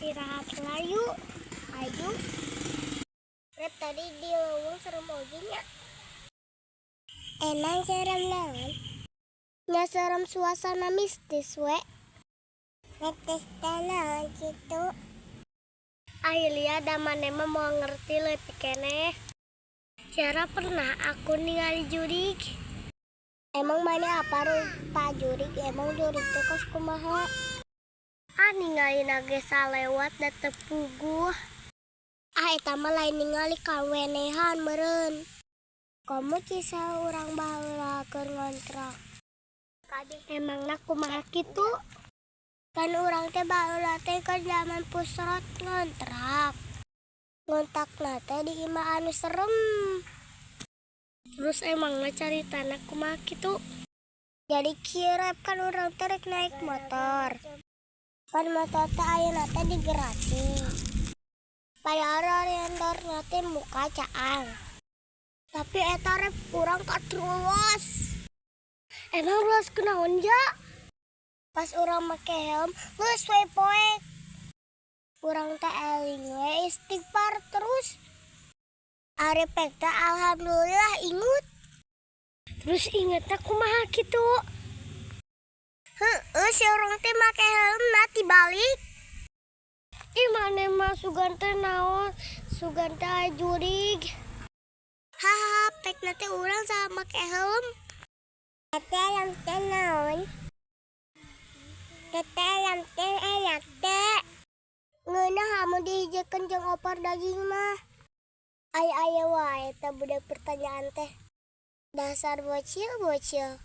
Istirahat lah yuk. Ayo. Rep, tadi di leuweung serem oge nya. Emang serem naon? Nya serem suasana mistis we. Mistis teh naon kitu? Ahilia, da maneh mah moal ngerti, leutik keneh. Cara pernah aku ningali jurig. Emang maneh apa rupa jurig? Emang jurig teh kos kumaha? Ah, ningali na ge salewat da teu puguh. Ah, eta mah lain ningali, kawenehan meureun. Komo kisah urang baheula keur ngontrak. Emangna kumaha kitu? Kan urang teh baheula teh keur zaman pusrot ngontrak. Ngontrakna teh di imah anu serem. Terus emangna caritana kumaha kitu? Jadi kieu, Rep, kan urang teh rek naik motor. Pan motor teh ayeuna teh di garasi. Padahal rendorna teh muka caang. Tapi eta, Rep, urang katruwas. Emang ruas kunaon ja? Pas urang make helm, geus we poek. Urang teh eling we istighfar terus. Ari pek teh alhamdulillah ingut. Terus ingetna kumaha kitu? Heeh, si urang teh make helm na tibalik. Ih, maneh mah sugan teh naon? Sugan teh aya jurig. Hahaha, pek na teh urang sama make helm. Teh alam teh naon? Teh alam teh enak teh. Ngeunah amun dihijikeun jeung opor daging mah. Aya-aya wae eta budak pertanyaan teh. Dasar bocil bocil.